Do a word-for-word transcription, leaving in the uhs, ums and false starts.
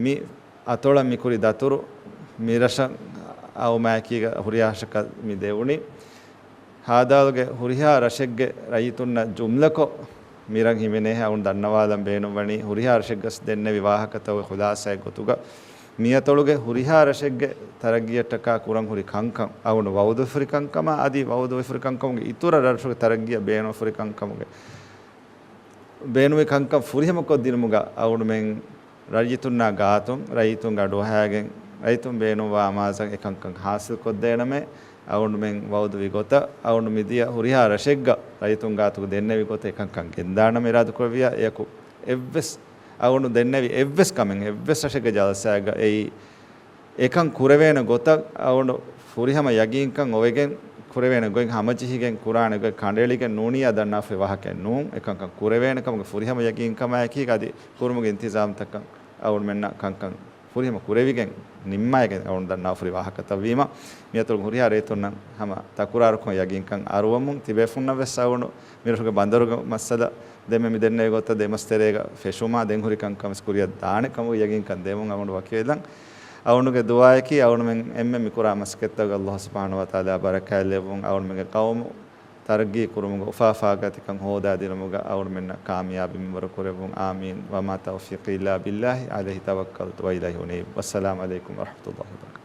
މި އަތޮޅަށް މި ކުރި ދަތުރު މި ރަށަށް އައުމާއެކީގަ ހުރިހާ ރަށަކަށް މި ދެވުނީ. ހދ. ގެ ހުރިހާ ރަށެއްގެ ރައްޔިތުންނަށް ޖުމްލަކޮށް މިރަށް ހިމެނޭހެން އަޅުގަނޑު ދަންނަވާލަން ބޭނުންވަނީ ހުރިހާ ރަށެއްގަސް ދެންނެވި ވާހަކަތަކުގެ ޚުލާސާއެއް ގޮތުގަ މިއަތޮޅުގެ ހުރިހާ ރަށެއްގެ ތަރައްގީއަށްޓަކާ ކުރަން ހުރި ކަންކަން، އަޅުގަނޑު ވައުދުވެފަ ހުރި ކަންކަމާ އަދި ވައުދުވެފަ ހުރި ކަންކަމުގެ އިތުރަށް ރަށުގެ ތަރައްގީއަށް ބޭނުންވެފަ ހުރި ކަންކަމުގެ ބޭނުންވި ކަންކަން ފުރިހަމަކޮށްދިނުމުގަ އަޅުގަނޑުމެން ރައްޔިތުންނާ ގާތުން ރައްޔިތުންގެ އަޑުއަހާގެން ރައްޔިތުން ބޭނުންވާ އަމާޒަށް އެކަންކަން ހާސިލްކޮށްދޭނަމޭ. އަޅުގަނޑުމެން ވައުދުވި ގޮތަށް އަޅުގަނޑު މިދިޔަ ހުރިހާ ރަށެއްގަ ރައްޔިތުން ގާތުގަ ދެންނެވި ގޮތަށް އެކަންކަން ގެންދާނަމޭ އިރާދަކުރެއްވިއްޔާ، އެޔަކު އެއްވެސް އަޅުގަނޑު ދެންނެވި އެއްވެސް ކަމެއް އެއްވެސް ރަށެއްގެ ޖަލްސާއެއްގަ އެއީ އެކަން ކުރެވޭނެ ގޮތަށް އަޅުގަނޑު ފުރިހަމަ ޔަގީންކަން އޮވެގެން ކުރެވޭނެ ގޮތް ހަމަޖެހިގެން ކުރާނެ ގޮތް ކަނޑައެޅިގެން ނޫނިއްޔާ ދަންނާފައި ވާހަކައެއް ނޫން. އެކަންކަން ކުރެވޭނެ ކަމުގެ ފުރިހަމަ ޔަގީންކަމާއެކީގަ އަދި ކުރުމުގެ އިންތިޒާމްތަކަށް އަޅުގަނޑުމެންނަށް ކަންކަން ފުރިހަމަ ކުރެވިގެން ނިންމާގެން އަޅުގަނޑު ދަންނާފަ ހުރި ވާހަކަތައް ވީމަ، މިއަތޮޅު ހުރިހާ ރައްޔިތުންނަށް ހަމަ ތަކުރާރުކޮށް ޔަގީންކަން އަރުވަމުން ތިބޭފުންނަށް ވެސް އަޅުގަނޑު މިރަށުގެ ބަނދަރުގެ މައްސަލަ ދެންމެ މި ދެންނެވި ގޮތަށް ދެމަސް ތެރޭގަ ފެށުމާ ދެން ހުރި ކަންކަން ވެސް ކުރިއަށް ދާނެ ކަމުގެ ޔަގީންކަން ދެމުން އަޅުގަނޑު ވަކިވެލަން. އަޅުގަނޑުގެ ދުޢާއަކީ އަޅުގަނޑުމެން އެންމެ މި ކުރާ މަސައްކަތްތަކުގަ ﷲ ސުބްޙާނަހޫ ވަތަޢާލާ ބަރަކާތްލެއްވުން، އަޅުގަނޑުމެންގެ ޤައުމު ތަރައްގީ ކުރުމުގަ އުފާ އުފާގަތިކަން ހޯދާދިނުމުގަ އަޅުގަނޑުމެންނަށް ކާމިޔާބީ މިންވަރު ކުރެއްވުން. އާމީން. وما توفيقي إلا بالله، عليه توكلت وإليه أنيب. والسلام عليكم ورحمة الله وبركاته.